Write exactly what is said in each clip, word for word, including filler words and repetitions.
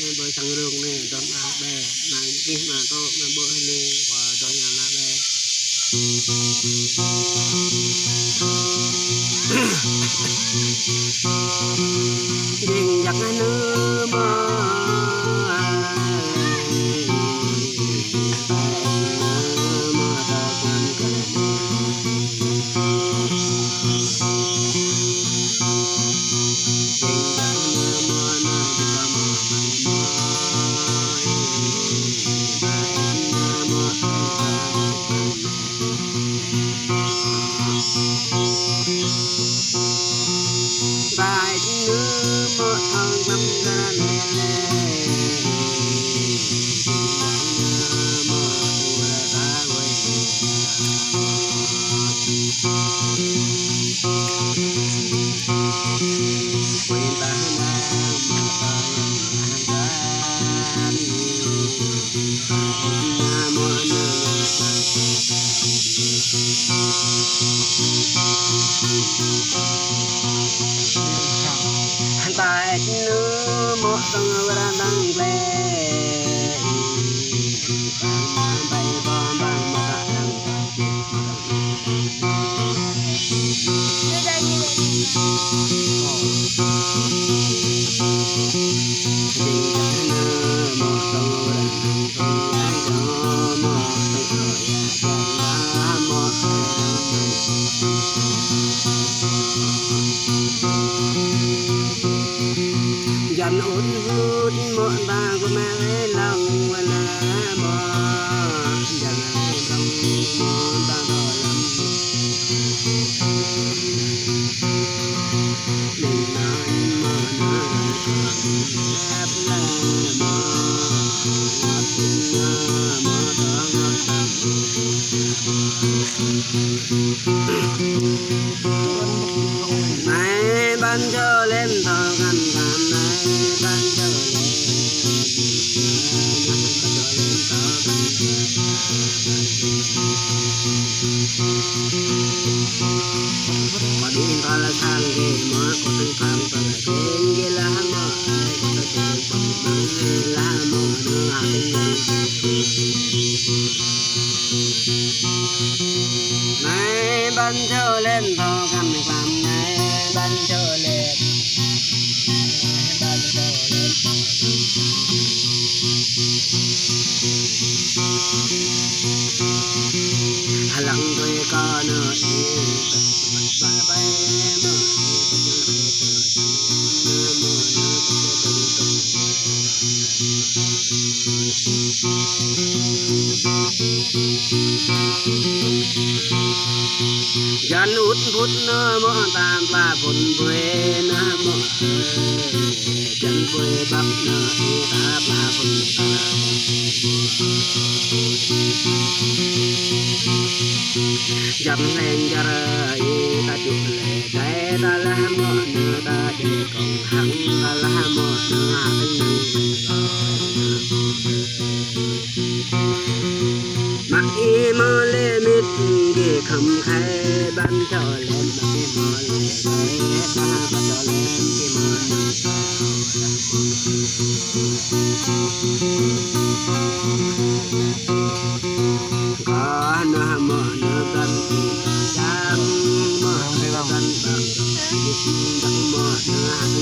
Ƀơi sang rơ̆ng anai, dŏ mă ƀĕ, mă gih mă tŏ, mă ƀô̆ hĭ anai, wa dŏ ña mă ƀĕ. Jing jak nơ mă. Jan ŭn hŭt mŏ ta gơmơi lăng wơ̆n mơ̆. Jan lăng mơ̆ ta tŏ lăng. Ning nang mơ̆ nang ăp lăng mơ̆. Ăp lăng mơ̆ ta ngă ta. Nai ban jơ lem thâo kăn kăn, nai ban jơ lem. Mă đin thâo la sang kê mă, kơ tơ̆ng phang thâo la kê, kê la mă, kơ tơ̆ng phang la mă, nơ hăng. Nai ban jơ lem thâo kăn kăn, nai ban jơ lem. Nai ban jơ lem thâo kăn. Hăng lăng tui kơ nơ i, bai bai mă i, Jan ŭt phŭt nơ mơ̆ ta pla phŭn bue nơ mơ̆. Jan bue băp nơ i ta pla phŭn ta. Jan leng jar i ta čuk le. Dai ta lah mơ̆ nơ ta dai kông hăng ta lah mơ̆ nơ hăng. Mă i mơ̆ lĕ mĭt gê khăm khai ban thâo lĕ mă i mơ̆ lĕ ta ban thâo lĕ mă i mơ̆ nơ. Kơ nơ mơ̆ nơ ban ti ban jang mơ̆ nơ ban bang dang mơ̆ nơ hăng.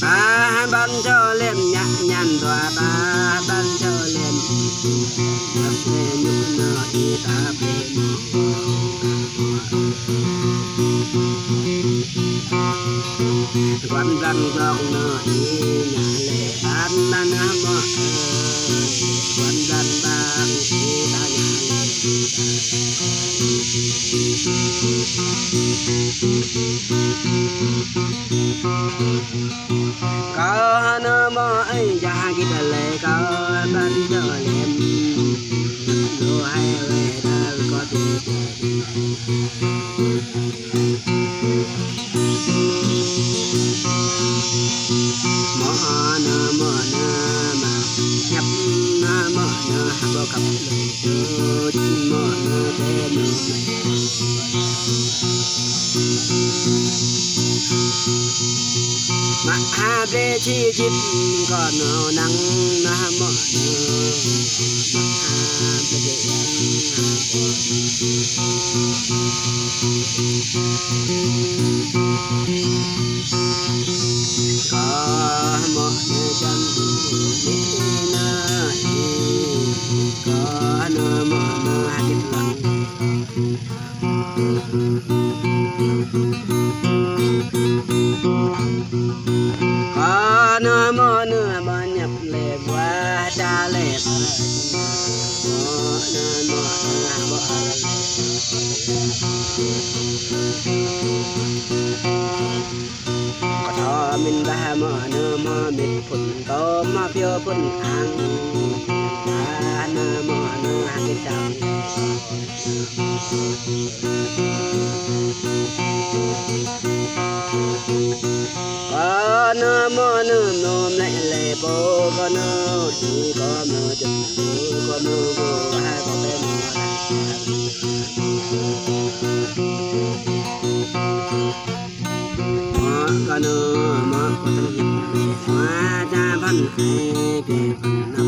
Ba ban jơ lem ñă ñan dua ba ban jơ lem. Ban lem ñŭ nơ i ta pe mơ̆. Wan blan glok nơ i ña lĕ an na na mơ̆. Wan blan bang i ta ña lĕ. Kơ nơ mơ̆ i ja git lĕ kơ ban jơ lem. Lu hai we dal kơ tu. Mơ̆ nơ mơ̆ nơ mă hiăp nơ mơ̆ nơ hăp kăp lĕ tŭ mơ̆ nơ tê nơ mă. Mă ha brơi či jit kơ nô năng na mă nô. Mă ha brơi kơ mă nô jăn nê na i kơ nô mă nô ha jit lăng. Kơ nô mă nô mă ñăp lĕ ƀuah ta lĕ. Kơ nô mă nô mă Kơ thâo mĭn ƀah mă nô mă mĭt phŭn tơ mă pioh phŭn ang. Ƀah nô mă nô hăng kơ sang. Kơ nô mă nô nô mlĕ lĕ pô kơ nô, či kơ nô jŭ, kơ nô gô, hai kơ pê nô. Mă kơ nô, mă kơ tơlơi, mă ta phăn ai kơ phăn nô.